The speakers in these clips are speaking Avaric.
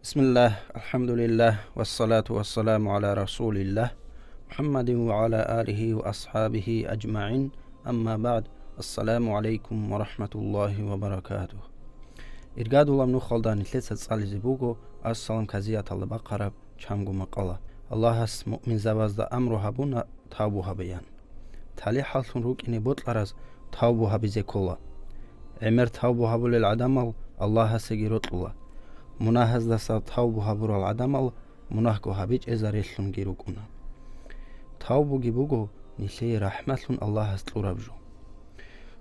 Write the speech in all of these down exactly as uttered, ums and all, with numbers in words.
بسم الله، الحمد لله، والصلاة والسلام على رسول الله، محمد وعلى آله وأصحابه أجمعين، أما بعد، السلام عليكم ورحمة الله وبركاته. Иргадулаб нухалда нилъеца цӀализе буго Ассалам казияталда бахъараб чанго макъала. Аллагьас муъминзабазда амру гьабуна тавбу гьабеян. ТалихӀаллъун рукӀине бокьараз тавбу гьабизе ккола. ГӀемер тавбу гьабулел гӀадамал Аллагьасеги рокьула. Мунагьаздаса тавбу гьабурал гӀадамал мунагьго гьабичӀезарелъунги рукӀуна. Тавбуги буго нилъее рахӀматлъун Аллагьас кьураб жо.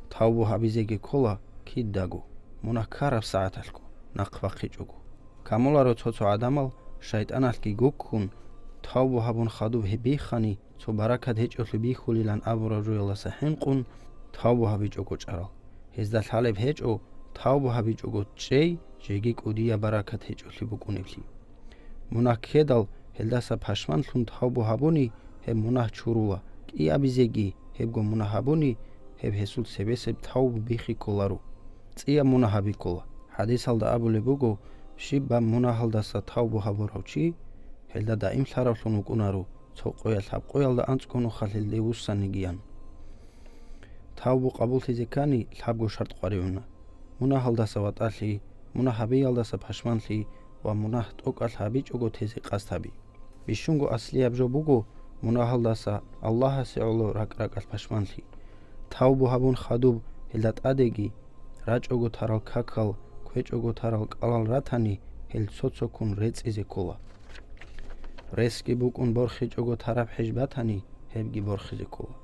Тавбу гьабизеги ккола кидаго, мунагь ккараб сагӀаталъго, нахъ бахъичӀого. Камуларо цо-цо гӀадамал, шайтӀаналъги гуккун, тавбу гьабун хадуб гьеб биххани, цо баракат гьечӀолъи бихьулилан абураб жоялдаса хӀинкъун, тавбу гьабичӀого чӀарал. Гьезда лъалеб гьечӀо, тавбу гьабичӀого чӀей, жеги кӀудияб баракат гьечӀолъи букӀунеблъи. Мунагь ккедал, гьелдаса пашманлъун тавбу гьабуни, гьеб мунагь чурула, кӀиабизеги, гьебго мунагь гьабуни, гьеб гьесул цебесеб тавбу биххи кколаро, цӀияб мунагь гьаби ккола. ХӀадисалда абулеб буго: «Щибаб мунагьалдаса тавбу гьабурав чи, гьелда даимлъаравлъун вукӀунаро, цо къоялъ гьаб къоялда анцӀго нухалъ гьелде вуссанигиян». Тавбу къабуллъизе ккани, лъабго шартӀ къваригӀуна: мунагьалдаса ватӀалъи, мунагь гьабиялдаса пашманлъи ва мунагь тӀокӀалъ гьабичӀого тезе къасд гьаби. Бищунго аслияб жо буго мунагьалдаса Аллагьасе гӀоло ракӀ-ракӀалъ пашманлъи. Тавбу гьабун хадуб гьелда тӀадеги, рачӀого тарал какал, кквечӀого тарал кӀалал ратани, гьел цо-цоккун рецӀизе ккола. Ресги букӀун борхичӀого тараб хӀеж батани, гьебги борхизе ккола.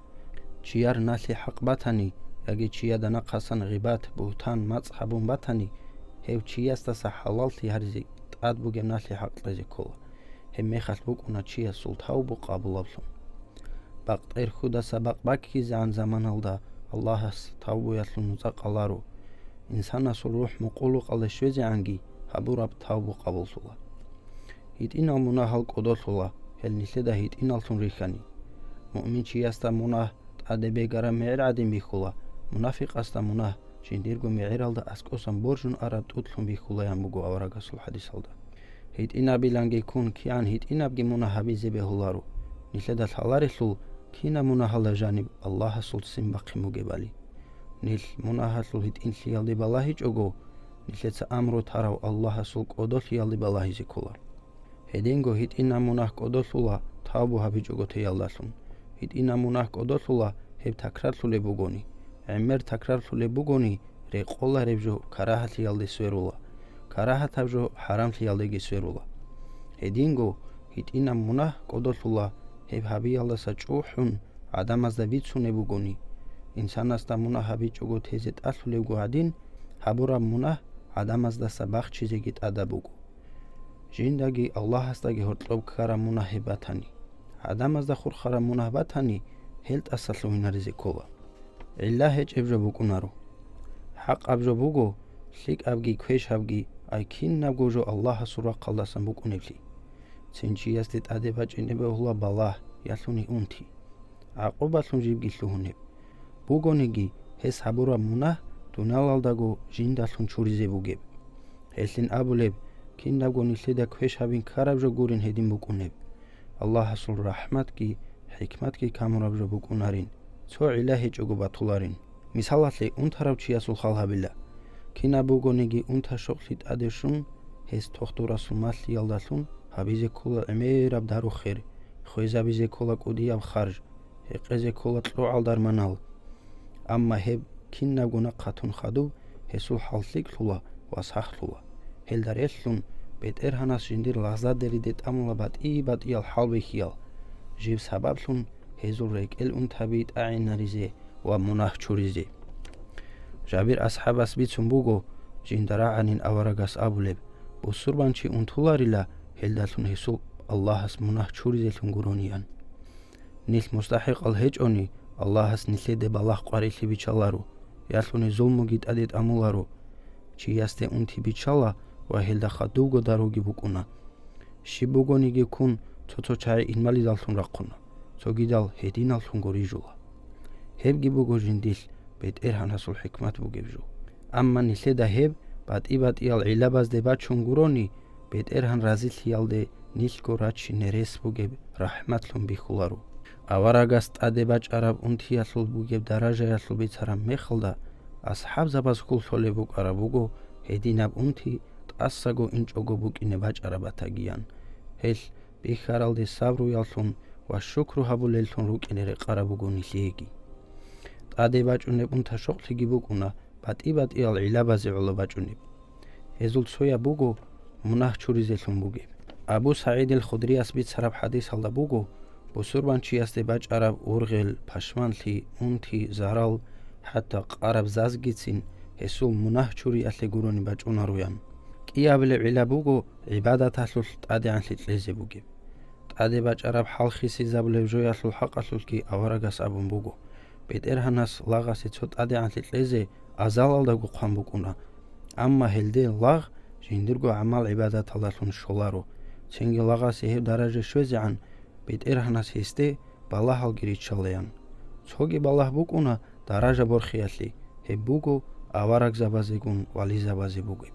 Чияр налъи хӀакъ батани, яги чияда нахъасан гъибат, бугьтан, мацӀ гьабун батани, гьев чиясдаса хӀалаллъи гьаризе тӀад бугеб налъи хӀакъ кьезе ккола. Гьеб мехалъ букӀуна чиясул тавбу къабулаблъун. Бакъдерхьудаса бакъ баккизегӀан заманалда Аллагьас тавбуялъул нуцӀа къаларо. Инсанасул рухӀ мукъулукъалде щвезегӀанги гьабураб тавбу къабуллъула. ГьитӀинал мунагьал кӀодолъула, гьел нилъеда гьитӀиналлъун рихьани. Муъминчиясда мунагь тӀаде бегараб мегӀер гӀадин бихьула, мунафикъасда мунагь жиндирго мегӀералда аскӀосан боржун араб тӀутлъун бихьулаян буго аварагасул хӀадисалда. ГьитӀинабиланги ккун кигӀан гьитӀинабги мунагь гьабизе бегьуларо, нилъеда лъаларелъул кинаб мунагьалда жаниб Аллагьасул ццин бахъин бугебали. Нилъ мунагьалъул гьитӀинлъиялде балагьичӀого, нилъеца амру тарав Аллагьасул кӀодолъиялде балагьизе ккола. Гьединго гьитӀинаб мунагь кӀодолъула тавбу гьабичӀого теялдалъун. ГьитӀинаб мунагь кӀодолъула гьеб такрарлъулеб бугони. ГӀемер такрарлъулеб бугони, рекъолареб жо карагьатлъиялде сверула, карагьатаб жо хӀарамлъиялдеги сверула. Гьединго гьитӀинаб мунагь кӀодолъула гьеб гьабиялдаса чӀухӀун гӀадамазда бицунеб бугони. Инсанасда мунагь гьабичӀого тезе тӀалъулебго гӀадин, гьабураб мунагь гӀадамаздаса бахчизеги тӀадаб буго. Жиндаги Аллагьасдаги гьоркьоб ккараб мунагь гьеб батани, гӀадамазда хурхараб мунагь батани, гьел тӀасалъугьинаризе ккола. ГӀилла гьечӀеб жо букӀунаро. ХӀакъаб жо буго, лъикӀабги квешабги, ай кинабго жо Аллагьасул рахъалдасан букӀунеблъи. Цин чиясде тӀаде бачӀине бегьула балагь, ялъуни унти. ГӀакъубалъун жибги лъугьунеб. Бугониги, гьес гьабураб мунагь дуниялалдаго жиндалъун чуризе бугеб. Гьелъин абулеб, кинабго нилъеда квеш гьабин ккараб жо гурин гьедин букӀунеб. Аллагьасул рахӀматги хӀикматги камураб жо букӀунарин, цо гӀилла гьечӀого батуларин. Мисалалъе, унтарав чиясул хал гьабила. Кинаб бугониги унта-щокълъи тӀаде щун, гьес тохтурасул малъиялдалъун гьабизе ккола гӀемераб дару-хер, хвезабизе ккола кӀудияб харж, гьекъезе ккола кьогӀал дарманал. Амма гьеб кинабго нахъа тун хадуб, гьесул хӀал лъикӀлъула ва сахлъула. Гьелда релълъун, БетӀергьанас жиндир лагъзадериде тӀамула батӀи-батӀиял хӀалбихьиял, жиб сабаблъун гьезул рекӀел унтаби тӀагӀинаризе ва мунагь чуризе. Жабир асхӀабас бицун буго, жинда рагӀанин аварагас абулеб: «Бусурбанчи унтуларила, гьелдалъун гьесул Аллагьас мунагь чуризелъун гурониян». Нилъ мустахӀикъал гьечӀони, Аллагьас нилъеде балагь-къварилъи биччаларо, ялъуни зулмуги тӀаде тӀамуларо. Чиясде унти биччала ва гьелда хадубго даруги букӀуна. Щиб бугониги ккун, цо-цо чагӀи инвалидаллъун рахъуна, цогидал гьединаллъунго рижула. Гьебги буго жиндилъ БетӀергьанасул хӀикмат бугеб жо. Амма нилъеда гьеб батӀи-батӀиял гӀиллабазде бачун гурони, БетӀергьан разилъиялде нилъго рачине рес бугеб рахӀматлъун бихьуларо. Аварагас тӀаде бачӀараб унтиялъул бугеб даражаялъул бицараб мехалда, асхӀабзабаз хьул лъолеб букӀараб буго гьединаб унти тӀасаго инчӀого букӀине бачӀараб батагиян. Гьелъ бихьаралде сабруяллъун ва шукру гьабулеллъун рукӀине рекъараб буго нилъееги. ТӀаде бачӀунеб унта-щокълъиги букӀуна батӀи-батӀиял гӀиллабазе гӀоло бачӀунеб. Гьезул цояб буго мунагь чуризеллъун бугеб. Абу СагӀидил Худрияс бицараб хадисалда буго, бусурбанчиясде бачӀараб ургъел, пашманлъи, унти, зарал, хӀатта къараб зазгицин гьесул мунагь чуриялъе гурони бачӀунароян. КӀиабилеб гӀилла буго гӀибадаталъулъ тӀадегӀанлъи кьезе бугеб. ТӀаде бачӀараб хӀалхисизабулеб жоялъул хӀакъалъулъги аварагас абун буго, БетӀергьанас лагъасе цо тӀадегӀанлъи кьезе азалалдаго хъван букӀуна, амма гьелде лагъ жиндирго гӀамал-гӀибадаталдалъун щоларо, цинги лагъасе гьеб даража щвезегӀан БетӀергьанас гьесде балагьалги риччалаян. Цоги балагь букӀуна даража борхиялъе, гьеб буго аварагзабазегун вализабазе бугеб.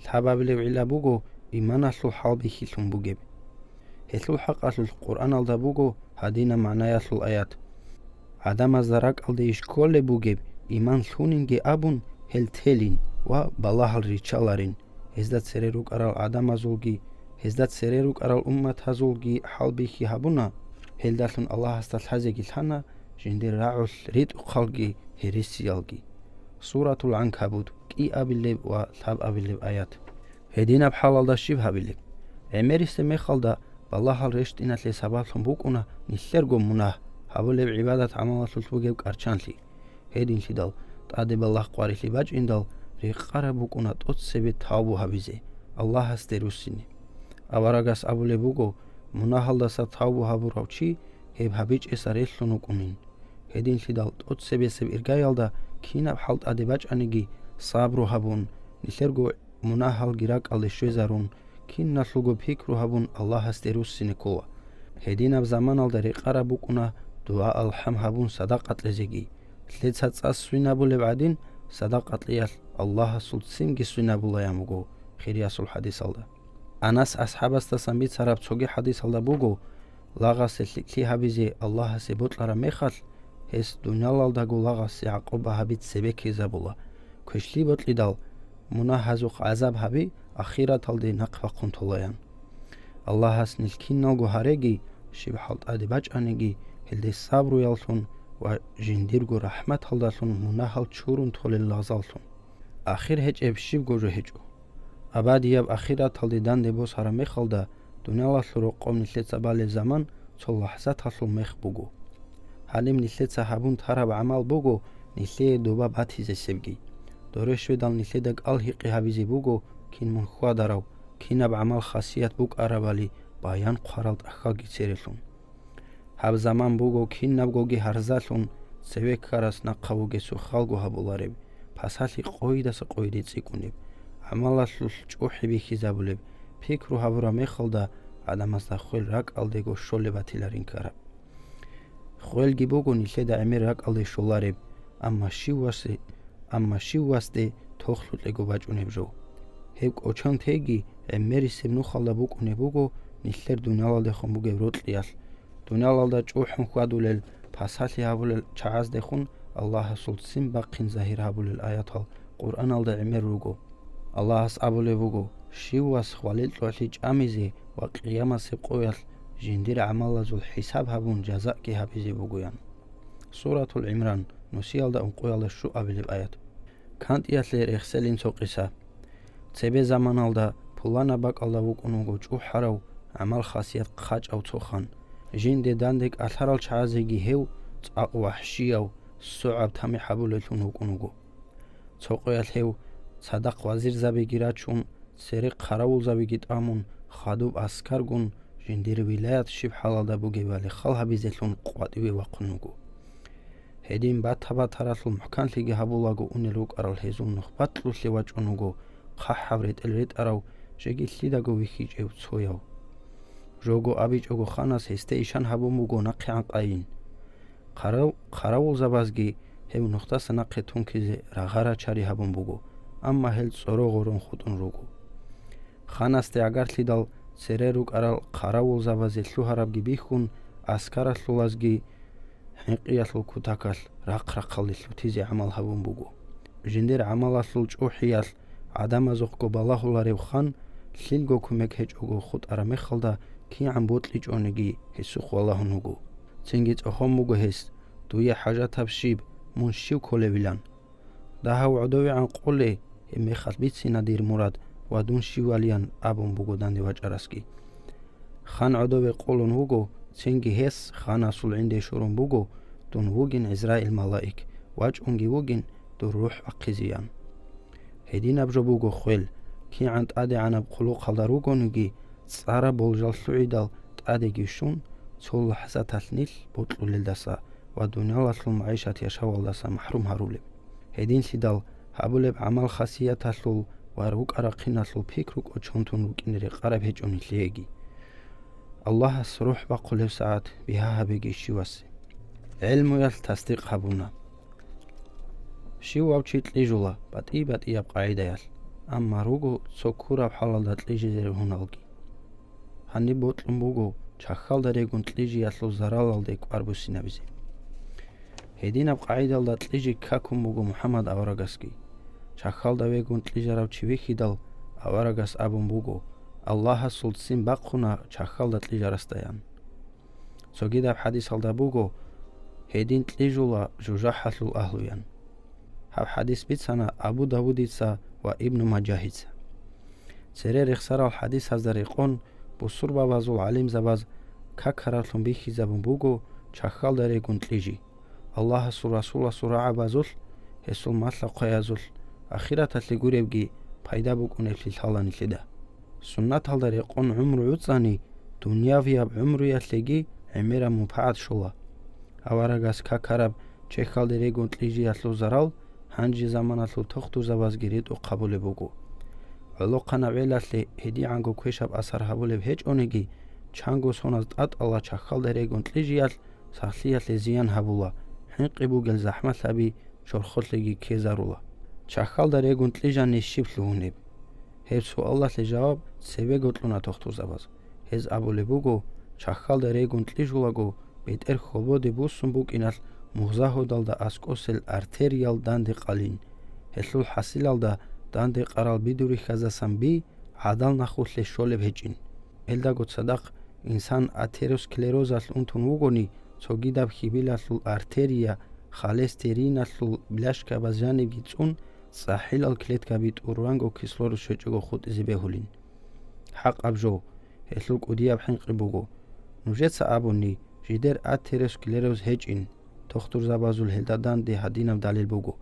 Лъабабилеб гӀилла буго иманалъул хӀалбихьилъун бугеб. Гьелъул хӀакъалъулъ Къуръаналда буго гьадинаб магӀнаялъул аят: «ГӀадамазда ракӀалде иш кколеб бугеб, иман лъунинги абун, гьел телин ва балагьал риччаларин, гьезда цере рукӀарал гӀадамазулги, гьезда цере рукӀарал умматазулги хӀалбихьи гьабуна, гьелдалъун Аллагьасда лъазеги лъана, жиндир рагӀулъ ритӀухъалги гьересиялги». Суратул ГӀанкабут, кӀиабилеб ва лъабабилеб аят. Гьединаб хӀалалда щиб гьабилеб? ГӀемерисеб мехалда балагьал рещтӀиналъе сабаблъун букӀуна нилъерго мунагь гьабулеб гӀибадат-гӀамалалъулъ бугеб кӀарчанлъи. Гьединлъидал тӀаде балагь-къварилъи бачӀиндал, рекъараб букӀуна тӀоцебе тавбу гьабизе, Аллагьасде руссине. Аварагас абулеб буго, мунагьалдаса тавбу гьабурав чи гьеб гьабичӀеса релълъун вукӀунин. Гьединлъидал тӀоцебесеб иргаялда кинаб хӀал тӀаде бачӀаниги сабру гьабун, нилъерго мунагьалги ракӀалде щвезарун, киналъулго пикру гьабун Аллагьасде руссине ккола. Гьединаб заманалда рекъараб букӀуна дугӀа-алхӀам гьабун садакъа кьезеги. Лъеца цӀа свинабулеб гӀадин, садакъа кьеялъ Аллагьасул ццинги свинабулаян буго хириясул хадисалда. Анас асхӀабасдасан бицараб цоги хадисалда буго, лагъасе лъикӀлъи гьабизе Аллагьасе бокьараб мехалъ, гьес дуниялалдаго лагъасе гӀакъуба гьаби цебе ккезабула, квешлъи бокьидал, мунагьазухъ гӀазаб гьаби ахираталде нахъ бахъун толаян. Аллагьас нилъ киналго гьареги, щиб хӀал тӀаде бачӀаниги, гьелде сабруяллъун ва жиндирго рахӀматалдалъун мунагьал чурун толел лагъзаллъун. Ахир гьечӀеб щибго жо гьечӀо. Абадияб ахираталде данде босараб мехалда, дуниялалъул рокъоб нилъеца балеб заман цо лахӀзаталъул мех буго. Гьаниб нилъеца гьабун тараб гӀамал буго нилъее доба батизесебги. Доре щведал нилъеда кӀал-гьикъи гьабизе буго кин мун хьвадарав, кинаб гӀамал-хасият букӀарабали баян хъварал тӀахьалги церелъун. Гьаб заман буго кинабгоги гьарзалъун, цеве ккарас нахъа вугесухъалго гьабулареб, пасалъи къойидаса къойиде цӀикӀкӀунеб, гӀамалалъулъ чӀухӀи бихьизабулеб, пикру гьабураб мехалда гӀадамазда хвел ракӀалдего щолеб батиларин ккараб. Хвелги буго нилъеда гӀемер ракӀалде щолареб, амма щивасе амма щивасде тохлъукьего бачӀунеб жо. Гьеб кӀочон теги, гӀемерисеб нухалда букӀунеб буго нилъер дуниялалдехун бугеб рокьиялъ. Дуниялалда чӀухӀун хьвадулел, пасалъи гьабулел чагӀаздехун Аллагьасул ццин бахъин загьир гьабулел аятал Къуръаналда гӀемер руго. Аллагьас абулеб буго: «Щивас хвалил тӀогӀлъи чӀамизе ва къиямасеб къоялъ жиндир гӀамалазул хӀисаб гьабун жазаги гьабизе бугоян». Суратул ГӀимран, нусиялда ункъоялда щуабилеб аят. КантӀиялъе рехселин цо къиса. Цебе заманалда пуланаб бакӀалда вукӀун вуго чӀухӀарав, гӀамал-хасият хъачӀав цо хан. Жинде данде кӀалъарал чагӀазеги гьев цӀакъ вахӀщияв, согӀаб тамихӀ гьабулеллъун вукӀун вуго. Цо къоялъ гьев, цадахъ вазирзабиги рачун, цере хъаравулзабиги тӀамун, хадуб аскаргун, жиндир вилаят щиб хӀалалда бугебали хал гьабизелъун къватӀиве вахъун вуго. Гьедин бата-батаралъул мухӀканлъиги гьабулаго унел рукӀарал гьезул нухбат кьулъе вачӀун вуго хъахӀаб ретӀел ретӀарав, жеги лъидаго вихьичӀев цояв. Жого абичӀого ханас гьесде ишан гьабун буго нахъегӀан къайин. Хъарав-, хъаравулзабазги гьев нухдаса нахъе тункизе рагъа-рачари гьабун буго, амма гьел цӀоро гъорон хутӀун руго. Ханасде гӀагарлъидал цере рукӀарал хъаравулзабазе лъугьарабги бихьун, аскаралъулазги хӀинкъиялъул кутакалъ рахъ-рахъалде лъутизе гӀамал гьабун буго. Жиндир гӀамалалъул чӀухӀиялъ гӀадамазухъго балагьуларев хан, лъилго кумек гьечӀого хутӀараб мехалда, кигӀан бокьичӀониги гьесухъ валагьун вуго. Цинги цӀохун буго гьес: «Дуе хӀажатаб щиб, мун щив кколевилан? Дагьав гӀодовегӀан къуле, гьебмехалъ бицина дир мурад ва дун щивалиян», — абун буго данде вачӀарасги. Хан гӀодове къулун вуго, цинги гьес ханасул гӀинде щурун буго: «Дун вугин ГӀизраил малаик, вачӀунги вугин дур рухӀ бахъизеян». Гьединаб жо буго хвел, кигӀан тӀадегӀанаб хъулухъалда ругониги, цӀараб болжал лъугӀидал тӀадеги щун, цо лахӀзаталъ нилъ бокьулелдаса ва дуниялалъул магӀишат-яшавалдаса махӀрум гьарулеб. Гьединлъидал гьабулеб гӀамал-хасияталъул ва рукӀа-рахъиналъул пикру кӀочон тун рукӀине рекъараб гьечӀо нилъееги. Аллагьас рухӀ бахъулеб сагӀат бигьа гьабеги щивасе. ГӀелмуялъ тасдикъ гьабуна. Щивав чи кьижула батӀи-батӀияб къагӀидаялъ, амма руго цо ккураб хӀалалда кьижизе ругьуналги. Гьаниб бокьун буго чахьалда регун кьижиялъул заралалде кӀвар буссинабизе. Гьединаб къагӀидалда кьижи какун буго МухӀаммад аварагасги. Чахьалда вегун кьижарав чи вихьидал, аварагас абун буго: «Аллагьасул ццин бахъуна чахьалда кьижарасдаян». Цогидаб хӀадисалда буго: «Гьедин кьижула жужахӀалъул агьлуян». Гьаб хӀадис бицана Абу Давудица ва Ибну Мажагьица. Цере рехсарал хӀадисазда рекъон, бусурбабазул гӀалимзабаз какараблъун бихьизабун буго чахьалда регун кьижи, Аллагьасул Расуласул рагӀабазулъ, гьесул малъа-хъваязулъ, ахираталъе гуребги пайда букӀунеблъи лъала нилъеда. Суннаталда рекъон гӀумру гӀуцӀани, дунявияб гӀумруялъеги гӀемераб мунпагӀат щола. Аварагас какараб чехьалде регун кьижиялъул зарал гьанже заманалъул тухтурзабазги ритӀухъ гьабулеб буго. ГӀолохъанаб гӀелалъе гьедигӀанго квешаб асар гьабулеб гьечӀониги, чанго соназ тӀатӀала чахьалда регун кьижиялъ сахлъиялъе зиян гьабула, хӀинкъи бугел захӀмалъаби чорхолъеги ккезарула. Чахьалда регун кьижани щиб лъугьунеб? Гьеб суалалъе жаваб цебего кьуна тухтурзабаз. Гьез абулеб буго, чахьалда регун кьижулаго, бетӀер хьободе буссун букӀиналъ мугъзагьудалда аскӀосел артериял данде къалин. Гьелъул хӀасилалда данде къарал бидурихьазасан би гӀадал нахулъе щолеб гьечӀин. Гьелдаго цадахъ инсан атеросклерозалъ унтун вугони, цогидаб хьибилалъул артерия холестериналъул бляшкабаз жанибги цӀун, цӀахӀилал клеткаби тӀуранго кислород щвечӀого хутӀизе бегьулин. ХӀакъаб жо, гьелъул кӀудияб хӀинкъи буго. Нужеца абуни, жидер атеросклероз гьечӀин, тухтурзабазул гьелда данде гьадинаб далил буго: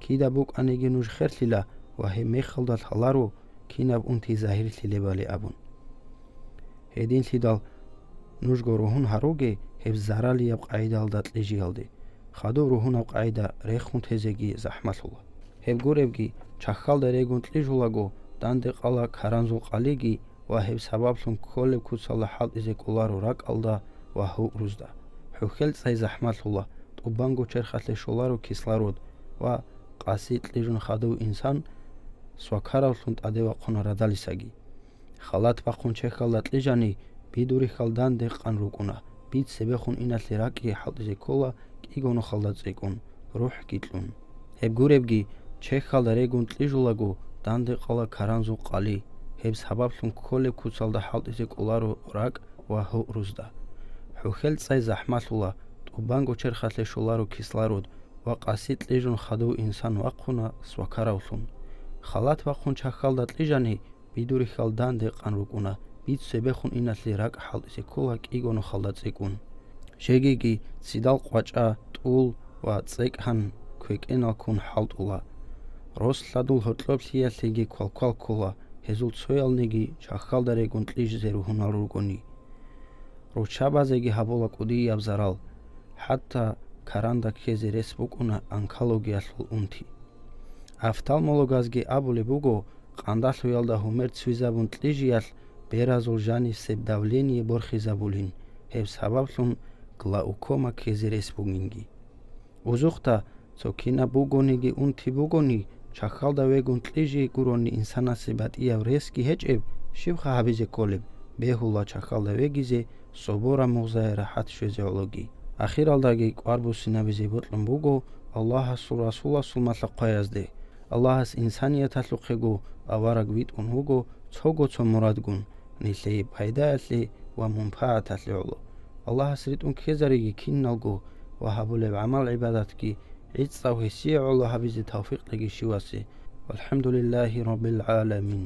«Кида букӀаниги нуж херлъила ва гьеб мехалда лъаларо, кинаб унти загьирлъилебали», — абун. Гьединлъидал нужго ругьун гьаруге гьеб заралияб къагӀидалда кьижиялде, хадуб ругьунаб къагӀида рехун тезеги захӀмалъула. Гьеб гуребги, чахьалда регун кьижулаго, данде къала каранзул къалиги ва гьеб сабаблъун кколеб куцалда хӀалтӀизе кӀоларо ракӀалда ва гьугӀрузда. ХӀухьел цӀай захӀмалъула, тӀубанго черхалъе щоларо кислород ва къаси кьижун хадув инсан свакаравлъун тӀаде вахъуна радалисаги. Халат бахъун чехьалда кьижани, бидурихьал данде къан рукӀуна, бит цебехун иналъе ракӀги хӀалтӀизе ккола кӀиго нухалда цӀикӀкӀун, рухӀги кьун. Гьеб гуребги, чехьалда регун кьижулаго, данде къала каранзул къали, гьеб сабаблъун кколеб куцалда хӀалтӀизе кӀоларо ракӀ ва гьугӀрузда. ХӀухьел цӀай захӀмалъула, тӀубанго черхалъе щоларо кислород ва къаси кьижун хадув инсан вахъуна свакаравлъун. Халат бахъун чахьалда кьижани, бидурихьал данде къан рукӀуна, бит цебехун иналъе ракӀ хӀалтӀизе ккола кӀиго нухалда цӀикӀкӀун. Жегиги цидал къвачӀа, тӀул ва цӀекӀгьан квекӀеналккун хӀалтӀула. Рос-лъадул гьоркьоблъиялъеги квалквал ккола, гьезул цоялниги чахьалда регун кьижизе ругьунал ругони. Руччабазеги гьабула кӀудияб зарал, хӀатта каранда ккезе рес букӀуна онкологиялъул унти. Офтальмологазги абулеб буго, къандалъуялда гьумер цвизабун кьижиялъ беразул жанисеб давление борхизабулин, гьеб сабаблъун глаукома ккезе рес бугинги. Узухъда, цо кинаб бугониги унти бугони, чахьалда вегун кьижи гурони инсанасе батӀияб ресги гьечӀеб, Щибха гьабизе кколеб, бегьула чахьалда вегизе, собора мугъзае рахӀат щвезе гӀологи. Ахиралдаги кӀвар буссинабизе бокьун буго Аллагьасул Расуласул малъа-хъваязде. Аллагьас инсанияталъухъего авараг витӀун вуго цого цо мурадгун, нилъее пайдаялъе ва мунпагӀаталъе гӀоло. Аллагьас ритӀун ккезариги киналго ва гьабулеб гӀамал-гӀибадатги гӀицӀав гьесие гӀоло гьабизе тавфикъ кьеги щивасе. ВалхӀамдулиллагьи раббил гӀаламин.